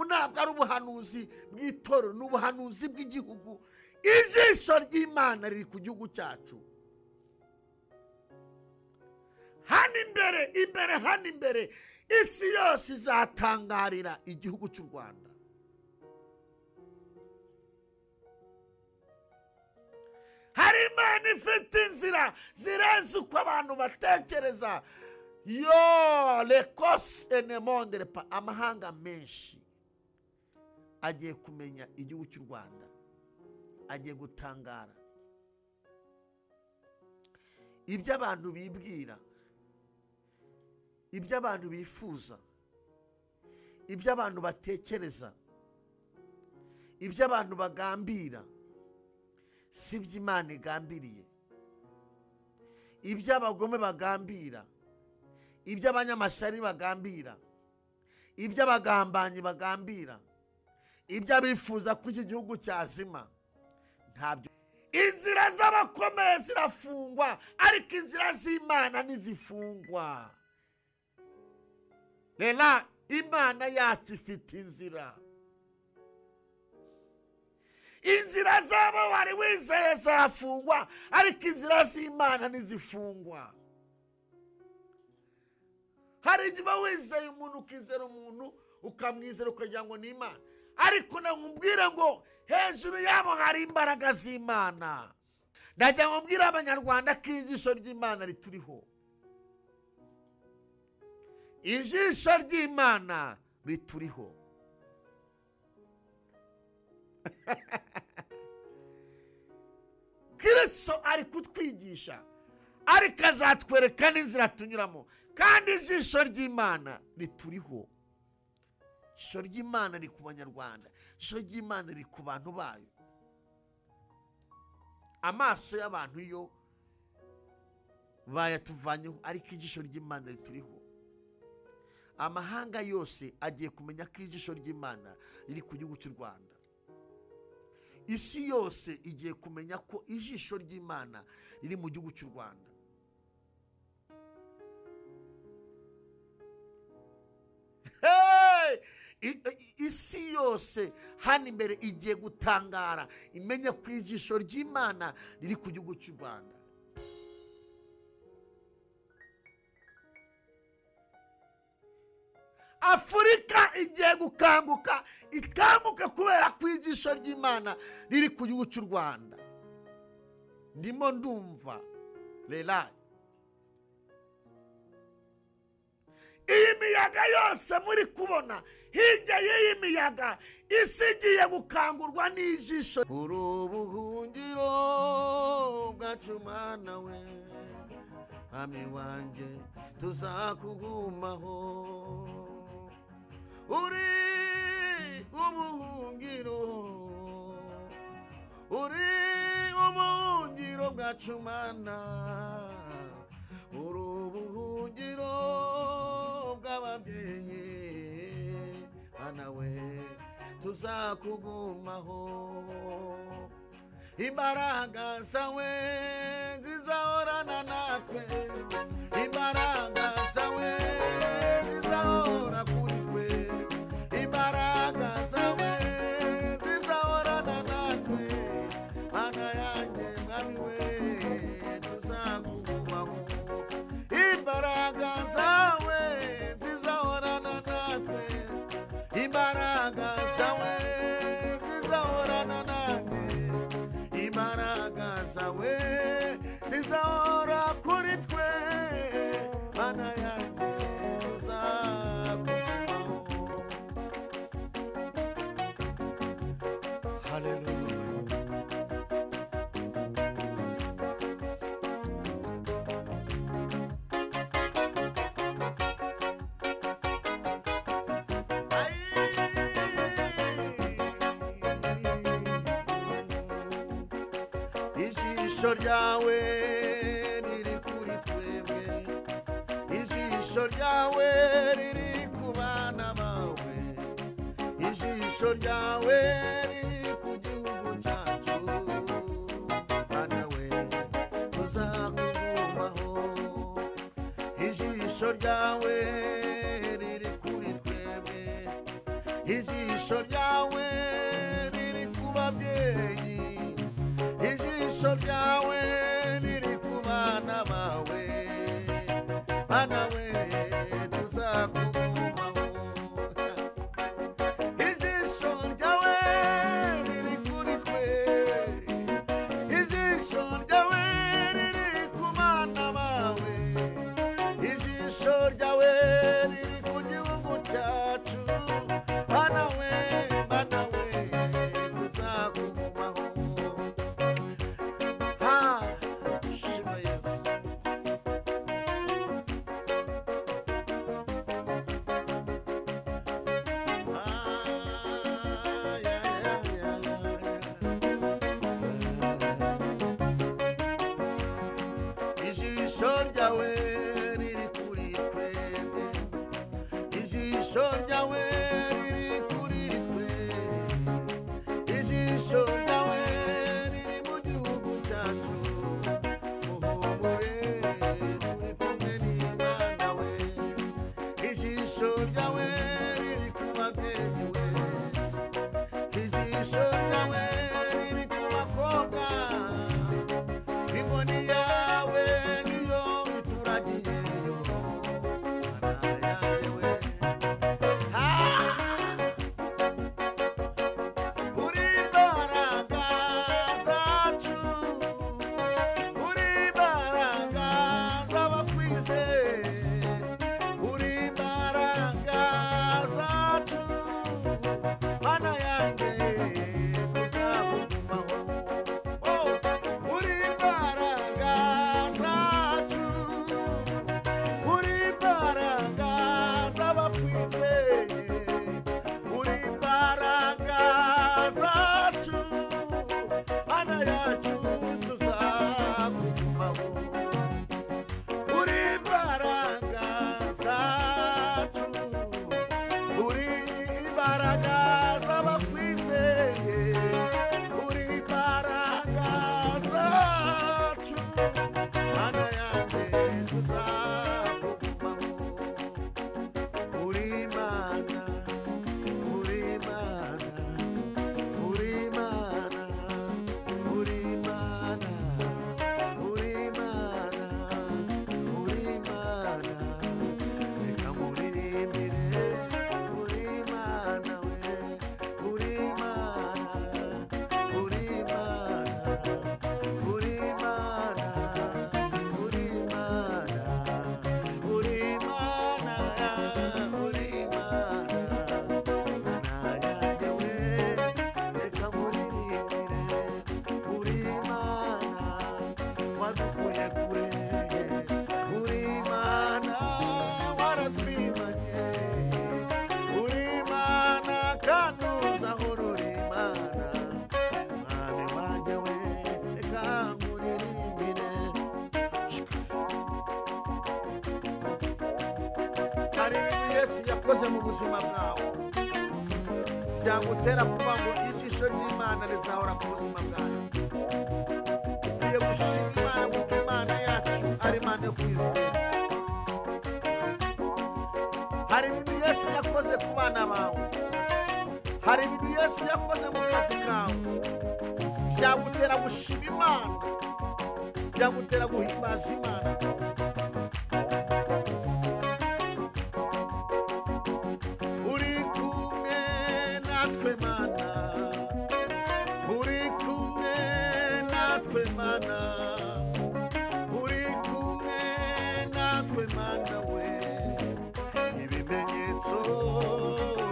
Ntabwo ari ubuhanuzi bw'itorero, ni ubuhanuzi bw'igihugu. Ijisho ry'Imana riri ku gihugu cyacu. Hano imbere, imbere, hano imbere, isi yose izatangarira igihugu cy'u Rwanda. Hari Imana ifite inzira zirenze uko abantu batekereza. Yo lekos enemondere pa, amahanga menshi agiye kumenya igihugu cy'u Rwanda, agiye gutangara. Ibyo abantu bibwira, ibyo abantu bifuza, ibyo abantu batekereza, ibyo abantu bagambira, si byo Imana igambiriye. Ibyo abagome bagambira, ibyo abanyamashyari bagambira, ibyo abagambanyi bagambira, ibyo abifuza ko iki gihugu cyazima, ntabyo. Inzira z'abakomeye zirafungwa, ariko inzira z'Imana ntizifungwa. Rero Imana yacu ifite inzira. Inzira z'abo wari wizeye zafungwa, ariko inzira z'Imana ntizifungwa. Hari igihe uba wizeye umuntu, ukizera umuntu, ukamwizera ukagira ngo ni Imana, ariko nakubwira ngo hejuru yabo hari imbaraga z'Imana. Ndagira ngo mbwire Abanyarwanda ko ijisho ry'Imana rituriho. Ijisho ry'Imana rituriho. Kristo ari kutwigisha, ariko azatwereka n'inzira tunyuramo, kandi ijisho ry'Imana rituriho. Ijisho ry'Imana riri ku Banyarwanda, ijisho ry'Imana riri ku bantu bayo. Amaso y'abantu yo bayatuvanyeho, ariko ijisho ry'Imana rituriho. Amahanga yose agiye kumenya ko ijisho ry'Imana riri ku gihugu cy'u Rwanda. Isi yose igiye kumenya ko ijisho ry'Imana riri mu gihugu cy'u Rwanda. Isi yose hano imbere igiye gutangara, imenye ko ijisho ry'Imana riri ku gihugu cy'u Rwanda. Afurika igiye gukanguka, ikanguka kubera ko ijisho ry'Imana riri ku gihugu cy'u Rwanda. Ndimo ndumva rero iyi miyaga yose muri kubona, hirya y'iyi miyaga isi igiye gukangurwa n'ijisho. Uri ubuhungiro bwacu Mana we, Mwami wanjye tuzakugumaho. Uri ubuhungiro, uri ubuhungiro bwacu Mana, uri ubuhungiro bw'ababyeyi, Mana we tuzakugumaho. Imbaraga zawe zizahorana natwe, imbaraga zawe zizahora kuri twe, imbaraga zawe zizahorana natwe, Mana yanjye Mwami we tuzakugumaho. Imbaraga zawe zizahorana natwe, imbaraga zawe zizahorana nanjye, imbaraga zawe zizahora kuri twe, Mana yanjye tuzakugumaho. Haleluya. Ijisho ryawe riri kuri twebwe, ijisho ryawe riri ku bana bawe, ijisho ryawe riri ku gihugu cyacu, Mana we tuzakugumaho. Ijisho ryawe riri kuri twebwe, Ijisho ryawe riri ku babyeyi, ijisho ryawe riri ku bana bawe, bana we tuzakugumaho. Ijisho ryawe riri kuri twe, ijisho ryawe riri ku bana bawe, ijisho ryawe riri ku gihugu cyacu, bana we tuzakugumaho. Ha, shima Yesu. Ah, ya, ya, ya, ya, ya. Ijisho ryawe riri kuri twebwe, ijisho ryawe riri kuri twe, ijisho ryawe riri mu gihugu cyacu, muhumure turi kumwe n'Imana we. Ijisho ryawe riri ku babyeyi we, ijisho ryawe riri ku bakobwa, inkoni yawe niyo ituragiyeyo, mana yanjye we. Ah! Uri imbaraga zacu, uri imbaraga z'abakwizeye, uri imbaraga zacu, mana yanjye tuzakugumaho. Oh! Uri imbaraga zacu, uri imbaraga z'abakwizeye, uri imbaraga zacu, mana yacu tuzakugumaho. Uri imbaraga zacu, uri imbaraga z'abakwizeye, uri imbaraga zacu, mana yanjye tuzakugumaho. Uri Imana, uri Imana, uri Imana, uri Imana, uri Imana, uri Imana, reka nkuririmbire, uri Imana we, uri Imana, uri Imana, uri Imana, uri Imana, uri Imana, uri Imana, Mana yanjye we, reka nkuririmbire, uri Imana, wadukuye kure, uri Imana, waratwimanye, uri Imana kandi uzahora uri Imana, Mwami wanjye we, reka nkuririmbire. Hari ibintu Yesu yakoze mu buzima bwawe byagutera kuba ngo ijisho ry'Imana rizahora ku buzima bwawe. Ukwiye gushima Imana kuko Imana yacu ari Imana yo kwizera. Hari ibintu Yesu yakoze ku bana bawe, hari ibintu Yesu yakoze mu kazi kawe byagutera gushima Imana, byagutera guhimbaza Imana. Uri kumwe natwe Mana, uri kumwe natwe Mana, uri kumwe natwe Mana we, ibimenyetso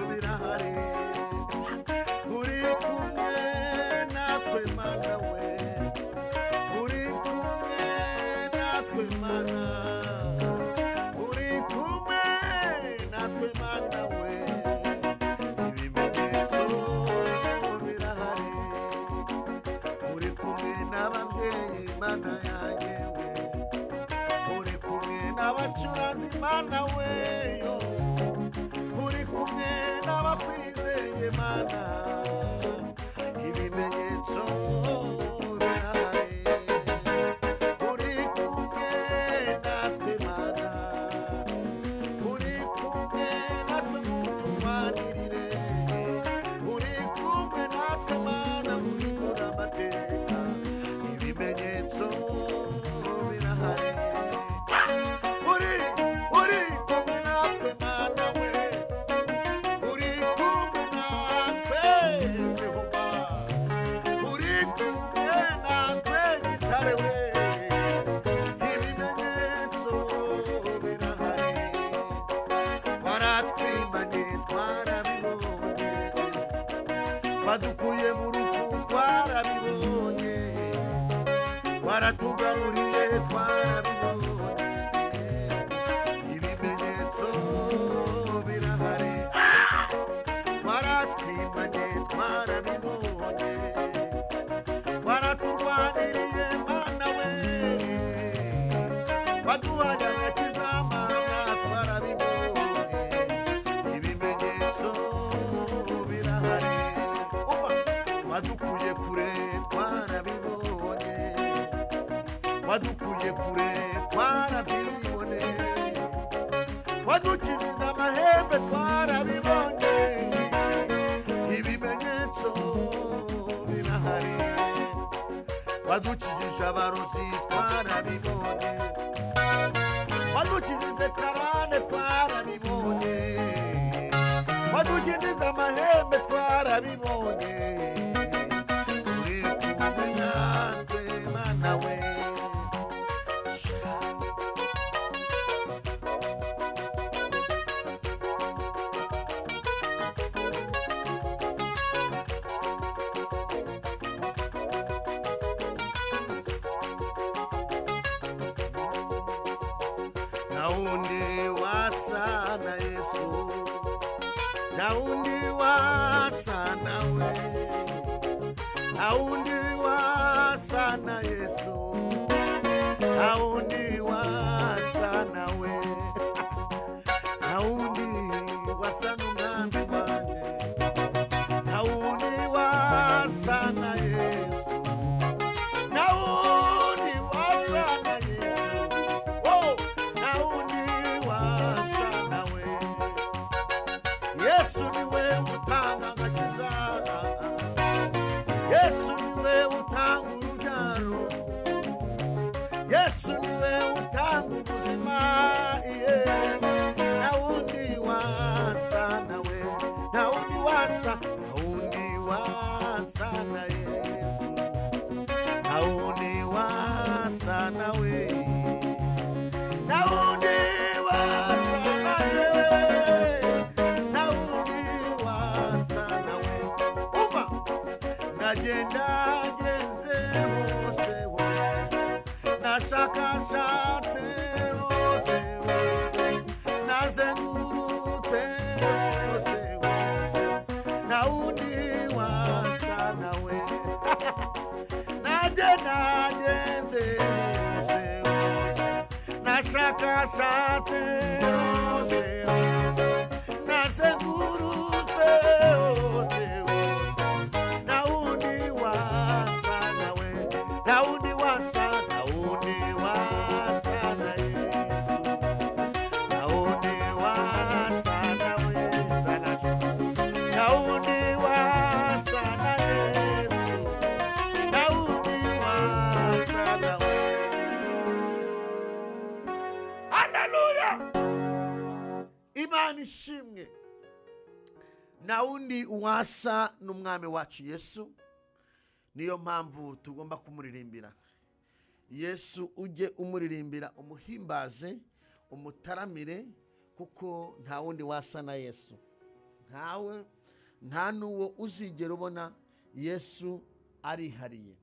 birahari. Uri kumwe natwe Mana we, uri kumwe natwe Mana, uri kumwe natwe Mana we, ibimenyetso birahari. Uri kumwe n'ababyeyi Mana yanjye we, uri kumwe n'abacuranzi Mana we, yo, uri kumwe n'abakwizeye Mana, ibimenyetso birahari. Uri kumwe natwe Mana, uri kumwe natwe ngo uturwanirire. Wadukuye mu rupfu twarabibonye, waratugaburiye twarabibonye, ibimenyetso birahari. Waratwimanye twarabibonye, waraturwaniriye Mana we, waduhaye agakiza Mana twarabibonye, ibimenyetso birahari. Wadukuye kure twarabibonye, wadukuye kure twarabibonye, wadukijije amahembe twarabibonye, ibimenyetso birahari. Wadukijije abarozi twarabibonye, wadukijije karande twarabibonye, wadukijije amahembe twarabibonye, uri kumwe natwe Mana we. Naundi wasa na Yesu, naundi wasa nawe, naundi wasa na Yesu, naundi wasa nawe, naundi wasa n'umwami wanjye, naundi wasa na Yesu, naundi wasa na Yesu, oh, naundi wasa nawe. Yesu niwe utanga agakiza, Yesu niwe utanga urubyaro, Yesu niwe utanga ubuzima, yeah. Naundi wasa nawe, naundi wasa, naundi wasa na Yesu, naundi wasa nawe, naundi wasa nawe, naundi wasa nawe. Umva, nagenda ngeze hose hose, nashakashatse hose hose, nazengurutse hose hose, naundi wasa nawe. Nagenda ngeze hose hose, nashakashatse hose hose, nazengurutse hose hose, naundi wasa nawe, naundi wasa, naundi wasa na Yesu, naundi wasa nawe, naundi wasa na Yesu, naundi wasa nawe. Haleluya! Imana ishimwe. Naundi wasa n'umwami wacu Yesu, niyo mpamvu tugomba kumuririmbira. Yesu ujye umuririmbira, umuhimbaze, umutaramire, kuko nta wundi wasa na Yesu. Ntawe, nta n'uwo uzigera ubona. Yesu arihariye.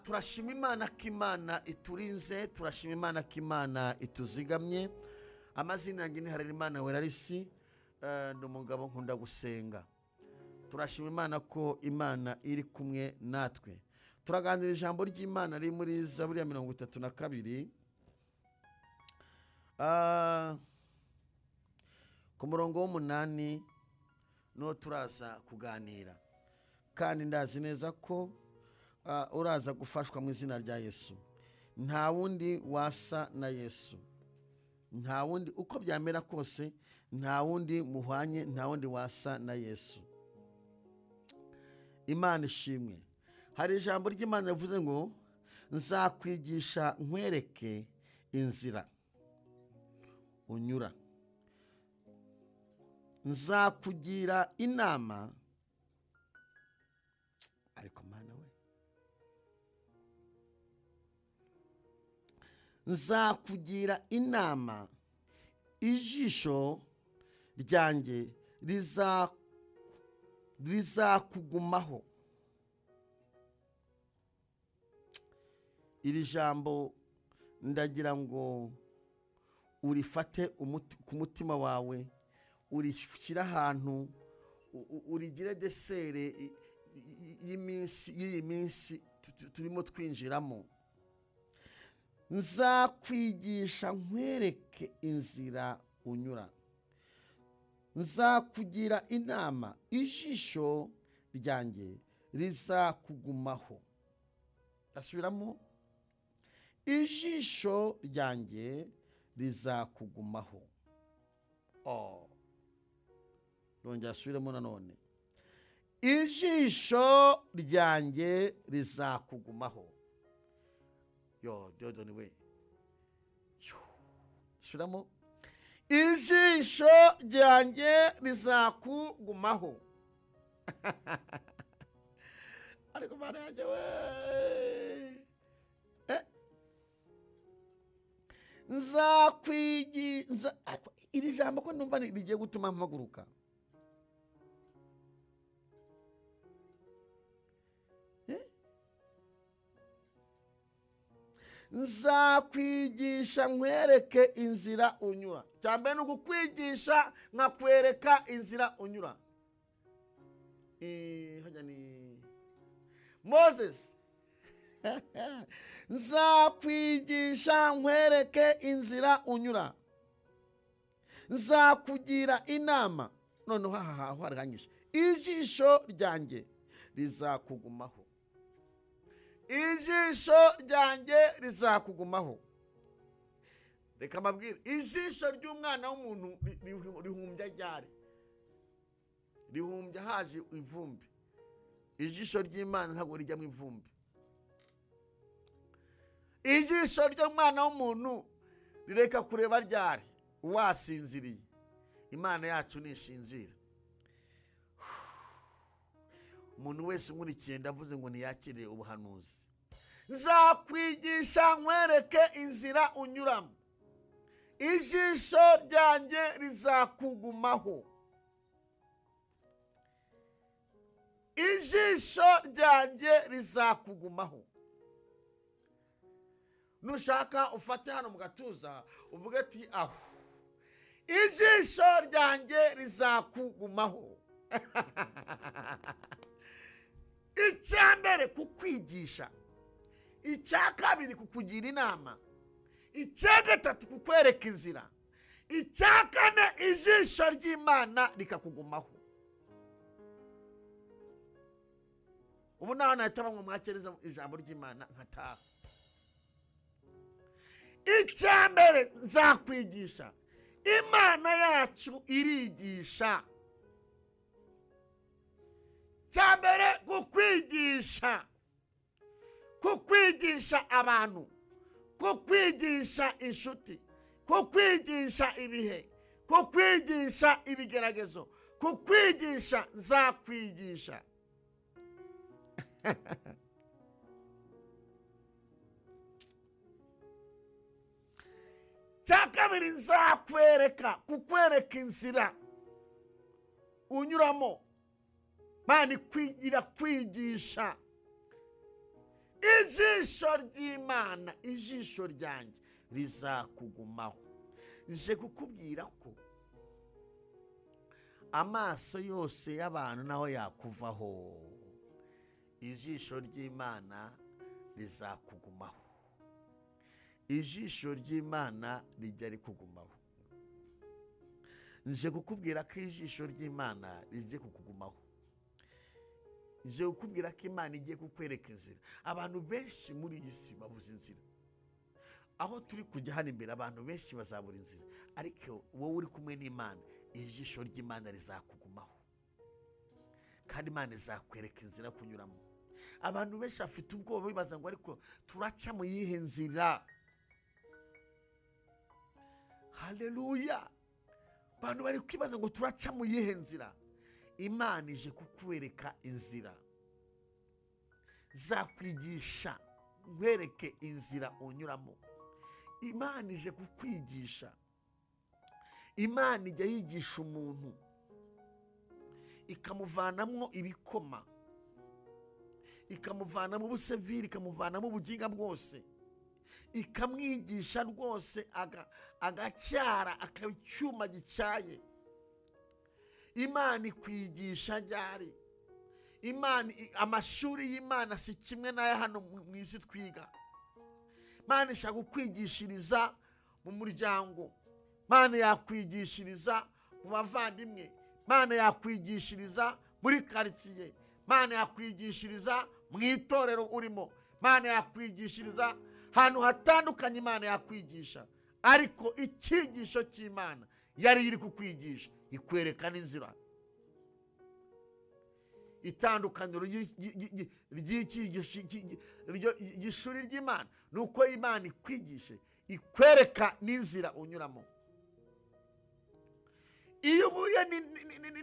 Turashima Imana ko Imana iturinze, turashima Imana ko Imana ituzigamye. Amazina yanjye ni Harerimana Werarisi, ndi umugabo nkunda gusenga. Turashima Imana ko Imana iri kumwe natwe. Turaganira ijambo ry'Imana riri muri Zaburi ya 32, ku murongo w'8 niho turaza kuganira, kandi ndazi neza ko uraza gufashwa mu izina rya Yesu. Nta wundi wasa na Yesu, nta wundi, uko byamera kose, nta wundi muhwanye, nta wundi wasa na Yesu. Imana ishimwe. Hari ijambo ry'Imana rivuze ngo nzakwigisha nkwereke inzira unyura, nzakugira inama. Ariko Mana we, nzakugira inama, ijisho ryanjye rizakugumaho. Iri jambo ndagira ngo urifate ku mutima wawe, urishyire ahantu, urigire desere y'iminsi, y'iyi minsi turimo twinjiramo. Nzakwigisha nkwereke inzira unyura, nzakugira inama, ijisho ryanjye rizakugumaho. Asubiramo, ijisho ryanjye rizakugumaho. Oh, nongera asubiremo nanone, ijisho ryanjye rizakugumaho. Yo, Diyodoni we, subiramo, ijisho ryanjye rizakugumaho. Ariko Mana yanjye we, nzakwigisha. Iri jambo ko numva rigiye gutuma mpaguruka. Nzakwigisha nkwereke inzira unyura. Cyambere ni ukukwigisha nkakwereka inzira unyura. Hajya ni Moses. Nzakwigisha nkwereke inzira unyura, nzakugira inama. Noneho aha harangije, ijisho ryanjye rizakugumaho, ijisho ryanjye rizakugumaho. Reka mbabwire, ijisho ry'umwana w'umuntu rihumbya ryari? Rihumbya haje ivumbi. Ijisho ry'Imana ntabwo rijya mu ivumbi. Ijisho ry'umwana w'umuntu rireka kureba ryari? Wasinziriye. Imana yacu nishinzira. Umuntu wese nkurikiye ndavuze ngo ntiyakire ubuhanuzi. Nzakwigisha nkwereke inzira unyuramo, ijisho ryanjye rizakugumaho, ijisho ryanjye rizakugumaho. Nushaka ufate hano mu gatuza uvuge ati aho, ijisho ryanjye rizakugumaho. Icya mbere kukwigisha, icya kabiri kukugira inama, icya gatatu kukwereka inzira, icya kane ijisho ry'Imana rikakugumaho. Ubu naho nahita bamwe mwakereza ijambo ry'Imana nkataha. Icya mbere nzakwigisha. Imana yacu irigisha. Icya mbere kukwigisha, kukwigisha abantu, kukwigisha inshuti, kukwigisha ibihe, kukwigisha ibigeragezo, kukwigisha. Nzakwigisha. Cya kabiri nzakwereka, kukwereka inzira unyuramo. Mani kwigira kwigisha. Ijisho ry'Imana, ijisho ryanjye rizakugumaho. Nje kukubwira ko amaso yose y'abantu naho yakuvaho, ijisho ry'Imana rizakugumaho. Ijisho ry'Imana rijya rikugumaho. Nje kukubwira ko ijisho ry'Imana rijye kukugumaho. Nje kukubwira ko Imana igiye kukwereka inzira. Abantu benshi muri iyi si babuze inzira. Aho turi kujya hano imbere abantu benshi bazabura inzira, ariko wowe uri kumwe n'Imana, ijisho ry'Imana rizakugumaho, kandi Imana izakwereka inzira kunyuramo. Abantu benshi bafite ubwoba bibaza ngo ariko turaca mu yihe nzira? Haleluya! Abantu bari kwibaza ngo turaca mu yihe nzira? Imana ije kukwereka inzira. Zakwigisha nkwereke inzira unyuramo. Imana ije kukwigisha. Imana ijya yigisha umuntu. ikamuvanamwo ibikoma, ikamuvanamo ubuseviri, ikamuvanamo ubuginga bwose, ikamwigisha rwose agacyara akaba icyuma gicyaye. Imana ikwigisha ryari? Imana, amashuri y'Imana si kimwe n'aya hano mu isi twiga. Imana ishaka kukwigishiriza mu muryango, Imana yakwigishiriza mu bavandimwe, Imana yakwigishiriza muri karitsiye, Imana yakwigishiriza mu itorero urimo, Imana yakwigishiriza ahantu hatandukanye. Imana yakwigisha, ariko icyigisho cy'Imana yari iri kukwigisha ikwereka n'inzira. Itandukaniro ry'ishuri ry'Imana ni uko Imana ikwigishe ikwereka n'inzira unyuramo. Iyo uhuye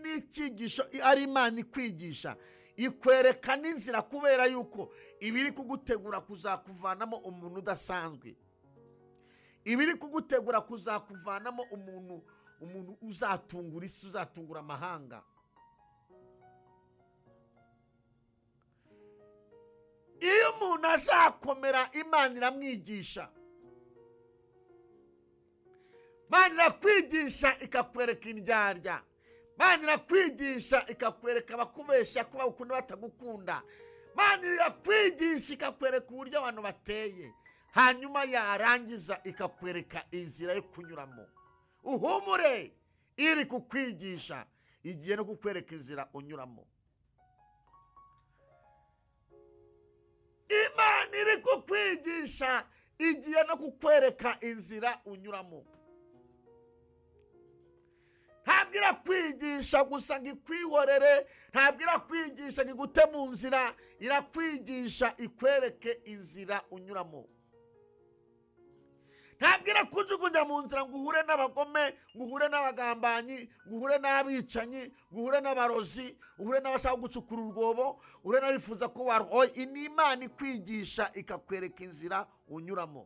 n'icyigisho ari Imana ikwigisha ikwereka n'inzira, kubera yuko ibiri kugutegura kuzakuvanamo umuntu udasanzwe, ibiri kugutegura kuzakuvanamo umuntu uzatungura isi, uzatungura amahanga. Iyo umuntu azakomera, Imana iramwigisha. Imana irakwigisha ikakwereka indyarya. Imana irakwigisha ikakwereka abakubeshya ko bagukunda batagukunda. Imana irakwigisha ikakwereka uburyo abantu bateye, hanyuma yarangiza ikakwereka inzira yo kunyuramo. Uhumure, iri kukwigisha igiye no kukwereka inzira unyuramo. Imana iri kukwigisha igiye no kukwereka inzira unyuramo. Ntabwo irakwigisha gusa ngo ikwihorere, ntabwo irakwigisha ngo igute mu nzira, irakwigisha ikwereke inzira unyuramo. Ntabwo irakujugunya mu nzira ngo uhure n'abagome, ngo uhure n'abagambanyi, ngo uhure n'abicanyi, ngo uhure n'abarozi, uhure n'abashaka gucukura urwobo, uhure n'abifuza ko waroye. Ni Imana ikwigisha ikakwereka inzira unyuramo.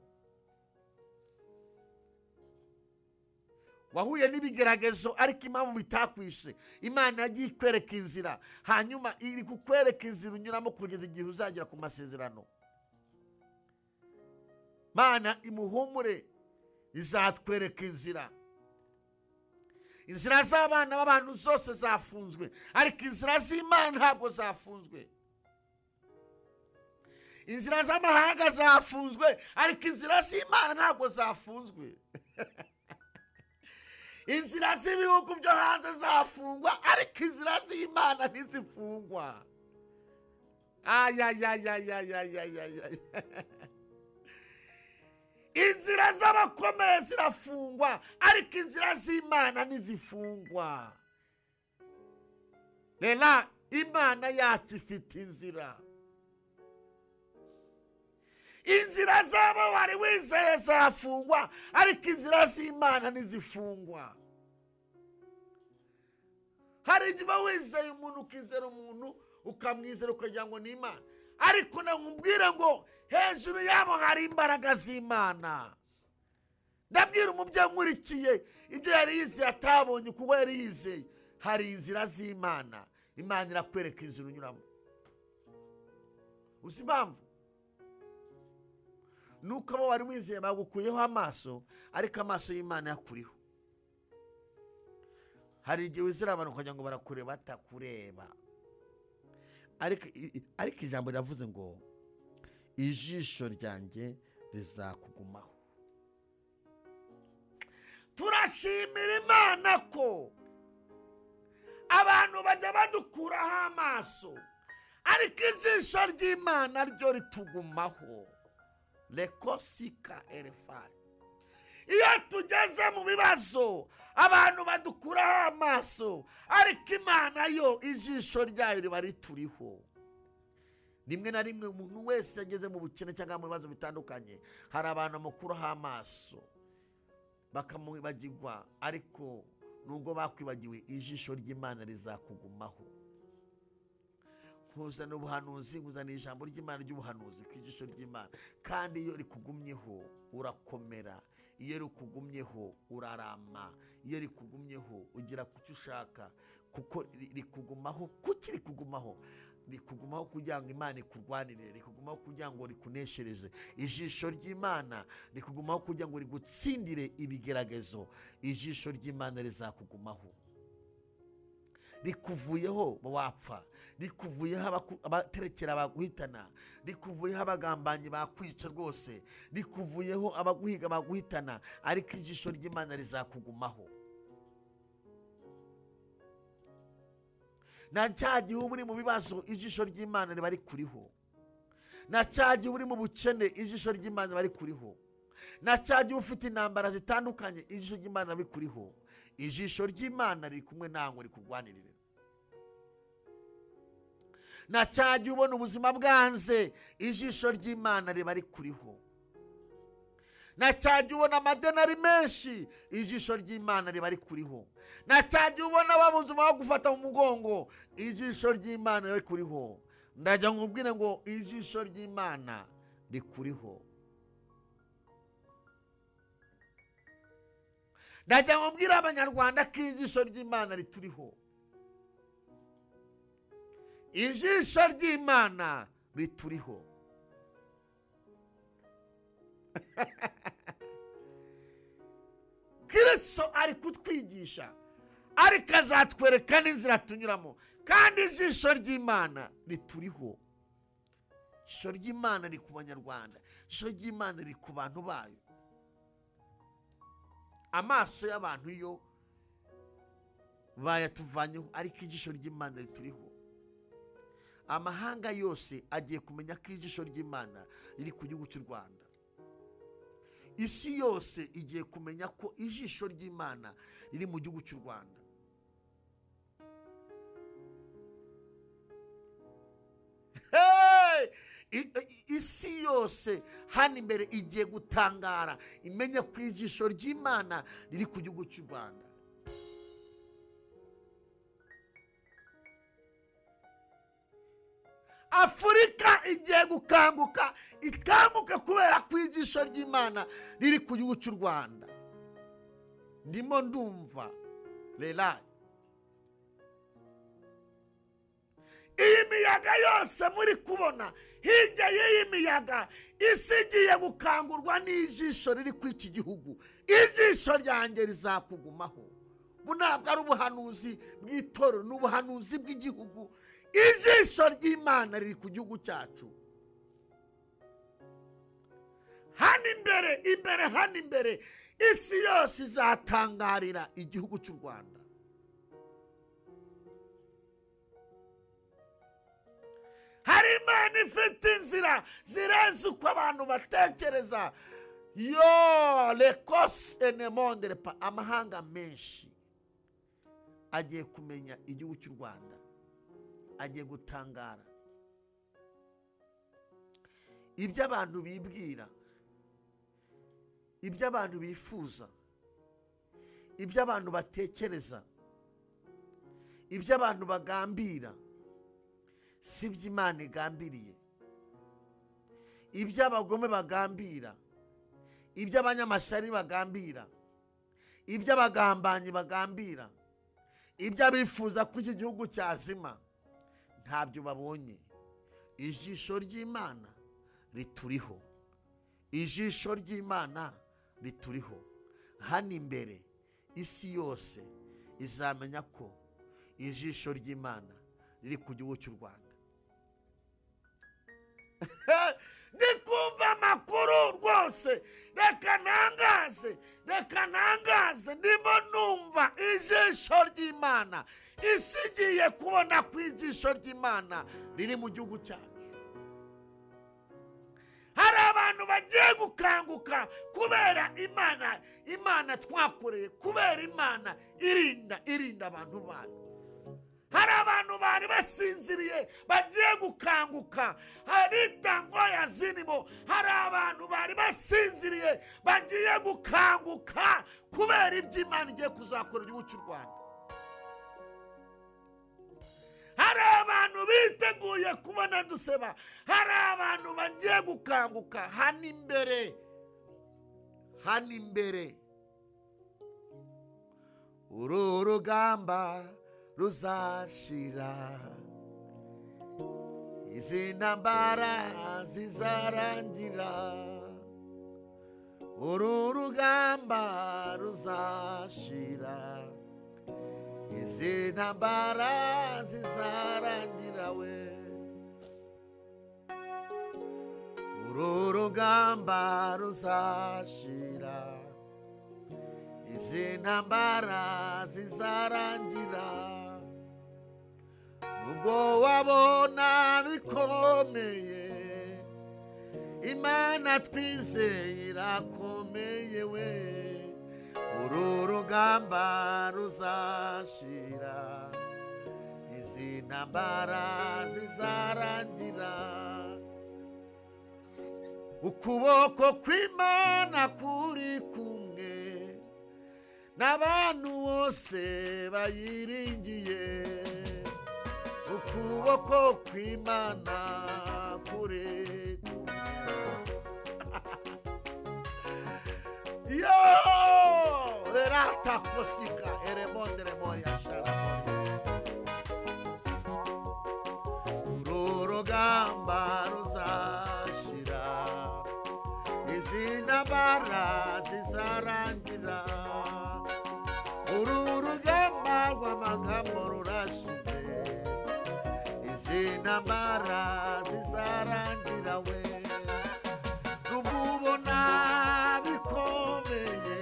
Wahuye n'ibigeragezo ariko impamvu bitakwishe, Imana yagiye ikwereka inzira, hanyuma iri kukwereka inzira unyuramo kugeza igihe uzagera ku masezerano. Mana imuhumure, izatwereka inzira. Inzira z'abana b'abantu zose zafunzwe, ariko inzira z'Imana ntabwo zafunzwe. Inzira z'amahanga zafunzwe, ariko inzira z'Imana ntabwo zafunzwe. Inzira z'ibihugu byo hanze zafungwa, ariko inzira z'Imana ntizifungwa. Ayayayayayayayay. Inzira z'abakomeye zirafungwa, ariko inzira z'Imana ntizifungwa. Rero Imana yacu ifite inzira. Inzira z'abo wari wizeye zafungwa, ariko inzira z'Imana ntizifungwa. Hari igihe uba wizeye umuntu, ukizera umuntu, ukamwizera ukagira ngo ni Imana, ariko nakubwira ngo hejuru yabo hari imbaraga z'Imana. Ndabwira umubyeyi nkurikiye ibyo yari yizeye atabonye kuko yari yizeye, hari inzira z'Imana. Imana irakwereka inzira unyuramo. Uzi impamvu? Nuko abo wari wizeye bagukuyeho amaso, ariko amaso y'Imana yakuriho. Hari igihe wizera abantu ukagira ngo barakureba, batakureba. Ariko ijambo riravuze ngo ijisho ryanjye rizakugumaho. Turashimira Imana ko abantu bajya badukuraho amaso, ariko ijisho ry'Imana ryo ritugumaho. Lekosika erefari. Iyo tugeze mu bibazo abantu badukuraho amaso, ariko Imana yo ijisho ryayo riba rituriho. Rimwe na rimwe umuntu wese yageze mu bukene cyangwa mu bibazo bitandukanye, hari abantu bamukuraho amaso bakamwibagirwa, ariko nubwo bakwibagiwe ijisho ry'Imana rizakugumaho. Nkuzana ubuhanuzi, nkuzana ijambo ry'Imana ry'ubuhanuzi ku ijisho ry'Imana, kandi iyo rikugumyeho urakomera. Iyo rikugumyeho urarama, iyo rikugumyeho ugera ku cyo ushaka, kuko rikugumaho. Kuki rikugumaho? Rikugumaho kugira ngo Imana ikurwanire, rikugumaho kugira ngo rikuneshereze. Ijisho ry'Imana rikugumaho kugira ngo rigutsindire ibigeragezo. Ijisho ry'Imana rizakugumaho. Rikuvuyeho wapfa, rikuvuyeho abaterekera baguhitana, rikuvuyeho abagambanyi bakwica rwose, rikuvuyeho abaguhiga baguhitana, ariko ijisho ry'Imana rizakugumaho. Na cya gihe uba uri mu bibazo, ijisho ry'Imana riba rikuriho. Na cya gihe uri mu bukene, ijisho ry'Imana riba rikuriho. Na cya gihe ufite intambara zitandukanye, ijisho ry'Imana riba rikuriho. Ijisho ry'Imana riri kumwe nawe rikurwanirire. Na cya gihe ubona ubuzima bwanze, ijisho ry'Imana riba rikuriho. Na cya gihe ubona amadeni ari menshi, ijisho ry'Imana riba rikuriho. Na cya gihe ubona babuze bagufata mu mugongo, ijisho ry'Imana riba rikuriho. Ndajya nkubwire ngo ijisho ry'Imana rikuriho. Ndajya nkubwire Abanyarwanda ko ijisho ry'Imana rituriho. Ijisho ry'Imana rituriho. Kristo ari kutwigisha, ariko azatwereka n'inzira tunyuramo, kandi ijisho ry'Imana rituriho. Ijisho ry'Imana riri ku Banyarwanda, ijisho ry'Imana riri ku bantu bayo. Amaso y'abantu yo bayatuvanyeho, ariko ijisho ry'Imana rituriho. Amahanga yose agiye kumenya ko ijisho ry'Imana riri ku gihugu cy'u Rwanda. Isi yose igiye kumenya ko ijisho ry'Imana riri mu gihugu cy'u Rwanda. Hey! Isi yose hano imbere igiye gutangara, imenye ko ijisho ry'Imana riri ku gihugu cy'u Rwanda. Afurika igiye gukanguka, ikanguka kubera ko ijisho ry'Imana riri ku gihugu cy'u Rwanda. Ndimo ndumva rera iyi miyaga yose muri kubona, hirya y'iyi miyaga isi igiye gukangurwa n'ijisho riri ku iki gihugu. Ijisho ryanjye rizakugumaho. Ubu ntabwo ari ubuhanuzi bw'itorero, ni ubuhanuzi bw'igihugu. Ijisho ry'Imana riri ku gihugu cyacu. Hano imbere, imbere, hano imbere, isi yose izatangarira igihugu cy'u Rwanda. Hari Imana ifite inzira zirenze uko abantu batekereza. Yo lekos enemondere pa. Amahanga menshi agiye kumenya igihugu cy'u Rwanda, agiye gutangara. Ibyo abantu bibwira, ibyo abantu bifuza, ibyo abantu batekereza, ibyo abantu bagambira, si byo Imana igambiriye. Ibyo abagome bagambira, ibyo abanyamashyari bagambira, ibyo abagambanyi bagambira, ibyo abifuza ko iki gihugu cyazima, ntabyo babonye. Ijisho ry'Imana rituriho. Ijisho ry'Imana rituriho. Hano imbere isi yose izamenya ko ijisho ry'Imana riri ku gihugu cy'u Rwanda. Ndikumva amakuru rwose, reka nangaze, reka nangaze. Ndimo numva ijisho ry'Imana. Isi igiye kubona ko ijisho ry'Imana riri mu gihugu cyacu. Hari abantu bagiye gukanguka kubera Imana, Imana twakoreye, kubera Imana irinda abantu bayo. Hari abantu bari basinziriye bagiye gukanguka. Hari tangoya zinimo. Hari abantu bari basinziriye bagiye gukanguka kubera ibyo Imana igiye kuzakora igihugu cy'u Rwanda. Hari abantu biteguye kubona duseba. Hari abantu bagiye gukanguka. Hano imbere, Hano imbere uru rugamba ruzashira, izi ntambara zizarangira, uru rugamba ruzashira, izi ntambara zizarangira we. Uru rugamba ruzashira, izi ntambara zizarangira, nubwo wabona bikomeye, Imana twizeye irakomeye we. Uru rugamba ruzashira, izi ntambara zizarangira, ukuboko kw'Imana kuri kumwe n'abantu bose bayiringiye, ukuboko kw'Imana kuri kumwe. Yo rerata kosika eremonde remoria sharamori. Uru rugamba ruzashira, izi ntambara zizarangira, uru rugamba rw'amagambo rurashize, izi ntambara zizarangira we. Nubwo ubona bikomeye,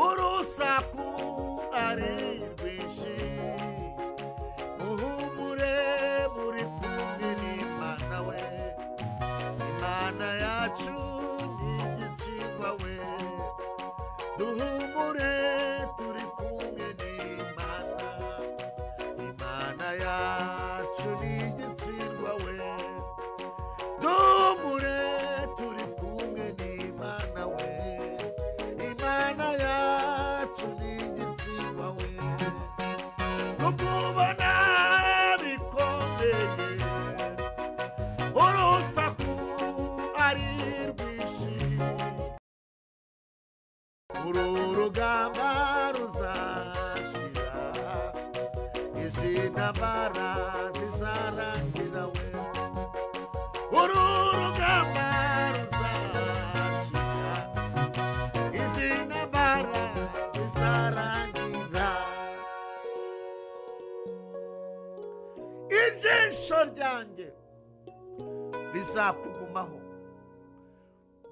urusaku ari rwinshi, muhumure muri kumwe n'Imana we. Imana yacu ni igitsindwa we, duhumure turi kumwe n'Imana. Imana yacu ni igitsindwa we, duhumure turi kumwe n'Imana we. Imana yacu ni igitsindwa we, nubwo ubona bikomeye, urusaku ari rwinshi, uru rugamba ruzashira, izi ntambara zizarangira we. Uru rugamba ruzashira, izi ntambara zizarangira. Ijisho ryanjye rizakugumaho,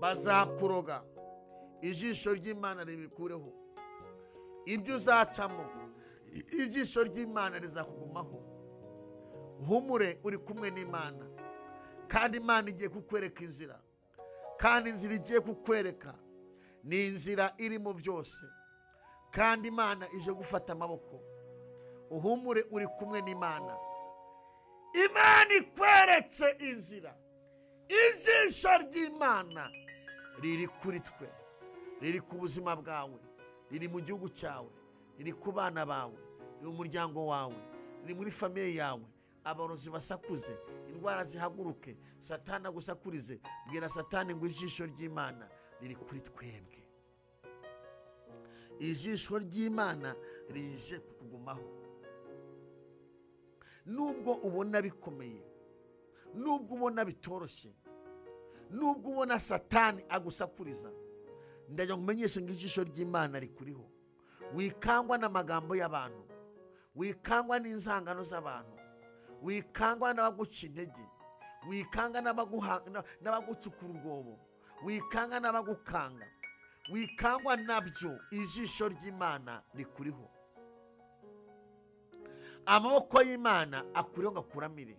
bazakuroga, ijisho ry'Imana ribikureho. Ibyo uzacamo, ijisho ry'Imana rizakugumaho. Humure uri kumwe n'Imana, kandi Imana igiye kukwereka inzira, kandi inzira igiye kukwereka ni inzira irimo byose, kandi Imana ije gufata amaboko. Uhumure uri kumwe n'Imana. Imana ikweretse inzira. Ijisho ry'Imana riri kuri twe, riri ku buzima bwawe, riri mu gihugu cyawe, riri ku bana bawe, riri mu muryango wawe, riri muri famiye yawe. Abarozi basakuze, indwara zihaguruke, Satani agusakurize, bwira Satani ngo ijisho ry'Imana riri kuri twebwe. Ijisho ry'Imana rije kukugumaho. Nubwo ubona bikomeye, nubwo ubona bitoroshye, nubwo ubona Satani agusakuriza, ndagira ngo umenyeshe ngo ijisho ry'Imana rikuriho. Wikangwa n'amagambo y'abantu, wikangwa n'inzangano z'abantu, wikangwa n'abaguca intege, wikanga n'abagucukura urwobo, wikanga n'abagukanga, wikangwa nabyo. Ijisho ry'Imana rikuriho. Amaboko y'Imana akuriho ngo akuramire.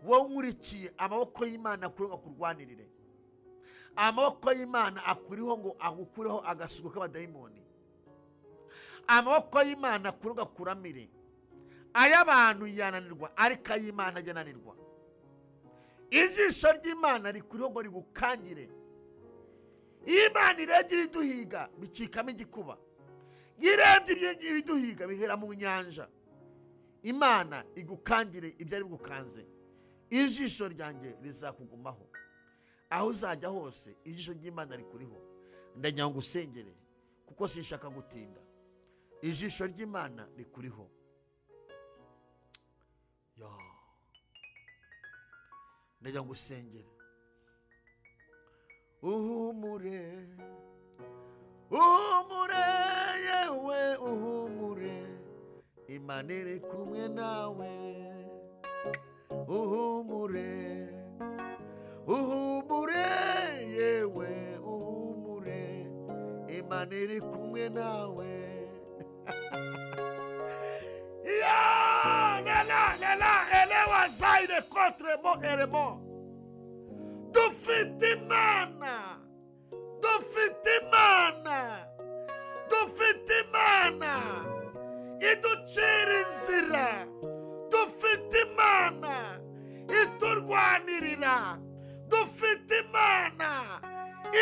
Wowe nkurikiye, amaboko y'Imana akuriho ngo akurwanirire. Amaboko y'Imana akuriho ngo agukureho agasugo k'abadayimoni. Amaboko y'Imana akuriho ngo akuramire. Ay'abantu yananirwa, ariko ay'Imana ajyananirwa. Ijisho ry'Imana rikuriho ngo rigukangire. Iyo Imana irebye ibiduhiga bicikamo igikuba, iyo irebye ibiduhiga bihera mu nyanja. Imana igukangire ibyari bigukanze. Ijisho ryanjye rizakugumaho. Aho uzajya hose ijisho ry'Imana rikuriho. Ndagira ngo usengere kuko sinshaka gutinda. Ijisho ry'Imana rikuriho. Yo, ndagira ngo usengere. Uhumure, uhumure yewe, uhumure, Imana iri kumwe nawe. Uhumure, uhumure yewe, uhumure, Imana iri kumwe nawe. Ya la la la la, elewa zaire contre mo eremo. Dufite Imana, dufite Imana, dufite Imana iducira inzira, dufite Imana iturwanirira, dufite Imana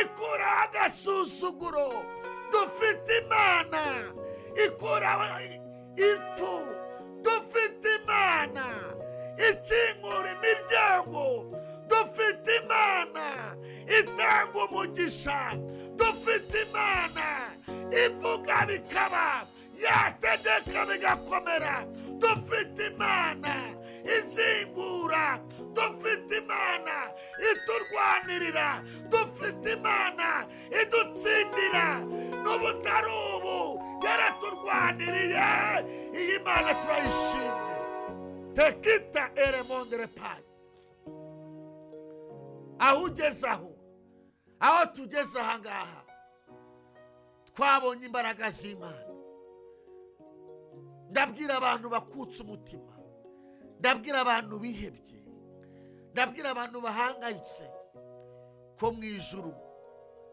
ikura agasuzuguro, dufite Imana ikura impfu, dufite Imana ikingura imiryango, dufite Imana itanga umugisha, dufite Imana ivuga bikaba, yategeka bigakomera, dufite Imana izingura, dufite Imana iturwanirira, dufite Imana idutsindira. N'ubutari ubu yaraturwaniriye. Iyi Mana turayishimye. Tekita eremondere payi. Aho ugeze, aho tugeze aha ngaha, twabonye imbaraga z'Imana. Ndabwira abantu bakutse umutima, ndabwira abantu bihebye, ndabwira abantu bahangayitse ko mu ijuru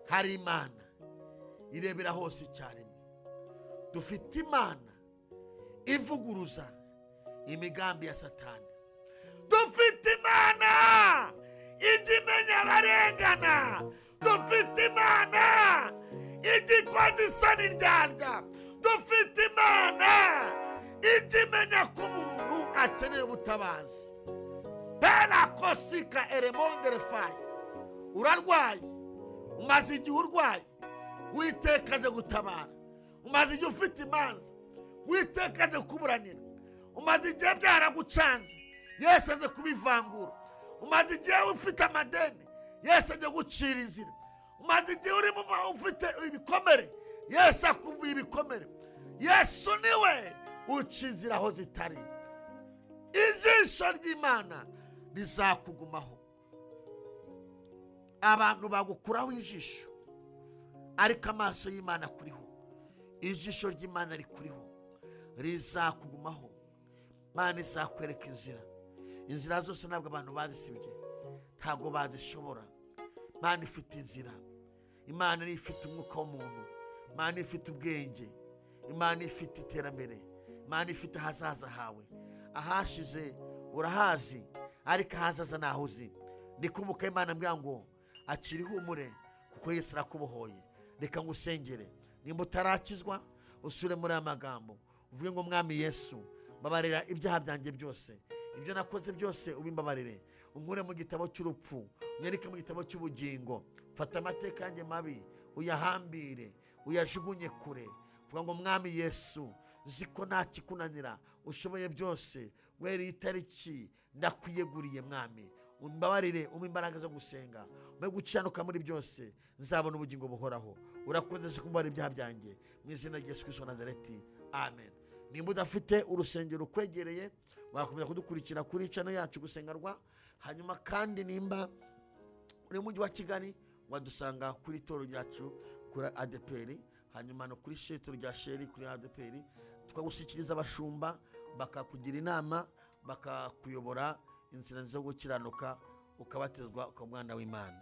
hari Imana irebera hose icyarimwe. Dufite Imana ivuguruza imigambi ya Satani. Dufite Imana ijya imenya abarengana. Dufite Imana ijya ikoza isoni ryarya. Dufite Imana ijya imenya ko umuntu akeneye ubutabazi. Bela kosika eremondere fayi. Urarwaye, umaze igihe urwaye, Uwiteka aje gutabara. Umaze igihe ufite imanza, Uwiteka aje kuburanira. Umaze igihe byaragucanze, Yesu aje kubivangura. Umaze igihe ufite amadeni, Yesu aje gucira inzira. Umaze igihe urimo ufite ibikomere, Yesu akuvuye ibikomere. Yesu niwe uca inzira aho zitari. Ijisho ry'Imana rizakugumaho. Abantu bagukuraho ijisho, ariko amaso y'Imana akuriho. Ijisho ry'Imana rikuriho, rizakugumaho. Imana izakwereka inzira. Inzira zose ntabwo abantu bazisibye, ntabwo bazishobora. Imana ifite inzira. Imana niyo ifite umwuka w'umuntu. Imana ifite ubwenge. Imana ifite iterambere. Imana ifite ahazaza hawe. Ahashize urahazi, ariko ahazaza ntaho uzi. Ndikumbuka Imana mbwira ngo akira ihumure kuko Yesu arakubohoye. Reka ngusengere. Nimba utarakizwa usure muri aya magambo uvuge ngo Mwami Yesu, mbabarira ibyaha byanjye byose, ibyo nakoze byose ubimbabarire, unkure mu gitabo cy'urupfu unyandike mu gitabo cy'ubugingo. Fata amateka yanjye mabi uyahambire, uyajugunye kure. Vuga ngo Mwami Yesu, nzi ko nta kikunanira, ushoboye byose, wera itariki ndakwiyeguriye Mwami, umbabarire, umpe imbaraga zo gusenga, umpe gukiranuka muri byose, nzabona ubugingo buhoraho. Urakoze kumbabarira ibyaha byanjye mu izina rya Yesu Kristo wa Nazareti, amen. Nimba udafite urusengero rukwegereye, wakomeza kudukurikira kuri channel yacu Gusenga Rwa. Hanyuma kandi nimba uri mu mujyi wa Kigali, wadusanga kuri toro ryacu kuri ADPR, hanyuma no kuri sheto rya Sheri kuri ADPR, tukagushyikiriza abashumba bakakugira inama, bakakuyobora inzira zo gukiranuka, ukabatizwa ukaba umwana w'Imana.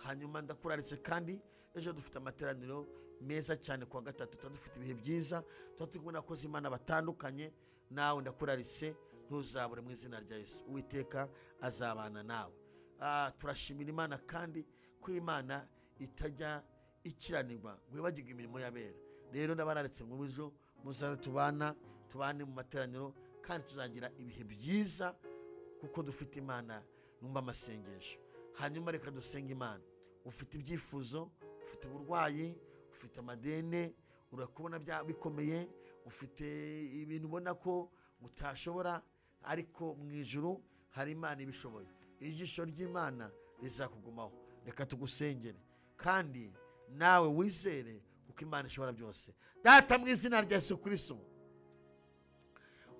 Hanyuma ndakuraritse kandi ejo dufite amateraniro meza cyane kuwa gatatu, tuba dufite ibihe byiza, tuba turi kumwe n'abakozi b'Imana batandukanye. Nawe ndakuraritse, ntuzabure mu izina rya Yesu. Uwiteka azabana nawe. Turashimira Imana kandi ko Imana itajya ikiranirwa ngo ibagirwe imirimo y'abera. Rero ndabararitse mu ejo muzaze tubane mu materaniro, kandi tuzagira ibihe byiza kuko dufite Imana yumva amasengesho. Hanyuma reka dusenge Imana. Ufite ibyifuzo, ufite uburwayi, ufite amadene, urakubona bikomeye, ufite ibintu ubona ko utashobora, ariko mu ijuru hari Imana ibishoboye. Ijisho ry'Imana rizakugumaho. Reka tugusengere kandi nawe wizere kuko Imana ishobora byose. Data, mu izina rya Yesu Kristo,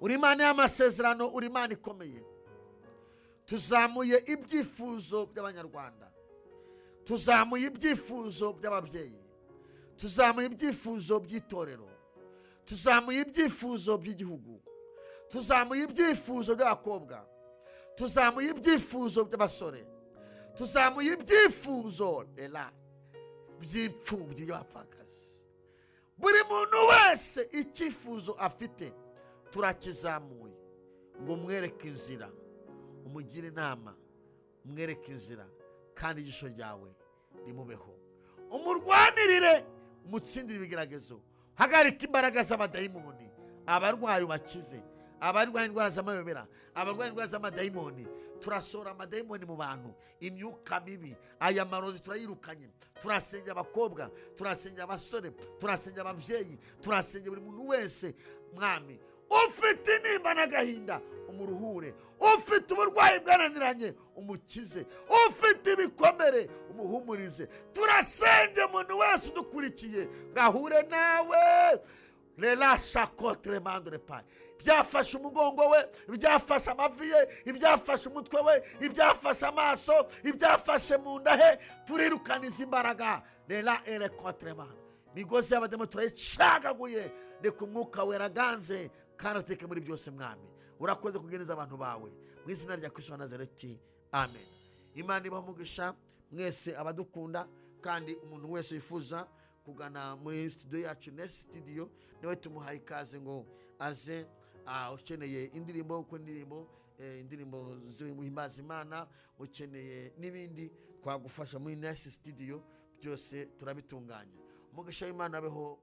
uri Imana y'amasezerano, uri Imana ikomeye. Tuzamuye ibyifuzo by'Abanyarwanda, tuzamuye ibyifuzo by'ababyeyi, tuzamuye ibyifuzo by'itorero, tuzamuye ibyifuzo by'igihugu, tuzamuye ibyifuzo by'abakobwa, tuzamuye ibyifuzo by'abasore, tuzamuye ibyifuzo by'imfubyi by'abapfakazi. Buri muntu wese icyifuzo afite turakizamuye ngo umwereke inzira, umugire inama, umwereke inzira, kandi ijisho ryawe rimubeho, umurwanirire, umutsindire ibigeragezo. Hagarika imbaraga z'abadayimoni, abarwayi bakize, abarwaye indwara z'amayobera, abarwaye indwara z'amadayimoni. Turasora amadayimoni mu bantu, imyuka mibi, aya marozi turayirukanye. Turasengera abakobwa, turasengera abasore, turasengera ababyeyi, turasengera buri muntu wese. Mwami, ufite intimba n'agahinda umuruhure, ufite uburwayi bwananiranye umukize, ufite ibikomere umuhumurize. Turasenge umuntu wese udukurikiye ngahure nawe. Byafashe umugongo we, ibyafashe amavi ye, ibyafashe umutwe we, ibyafashe amaso, ibyafashe mu nda he, turirukana izi imbaraga. Migozi y'abademo turayicagaguye. Reka umwuka weraganze kandi ateke muri byose. Mwami, urakoze kugeneza abantu bawe mu izina rya Kristo wa Nazareti, amen. Imana ibahe umugisha mwese abadukunda, kandi umuntu wese wifuza kugana muri studio yacu, Nest Studio, niwe tumuhaye ikaze ngo aze. Ukeneye indirimbo, kuko indirimbo zihimbaza Imana, ukeneye n'ibindi, twagufasha muri Nest Studio, byose turabitunganya. Umugisha w'Imana abeho.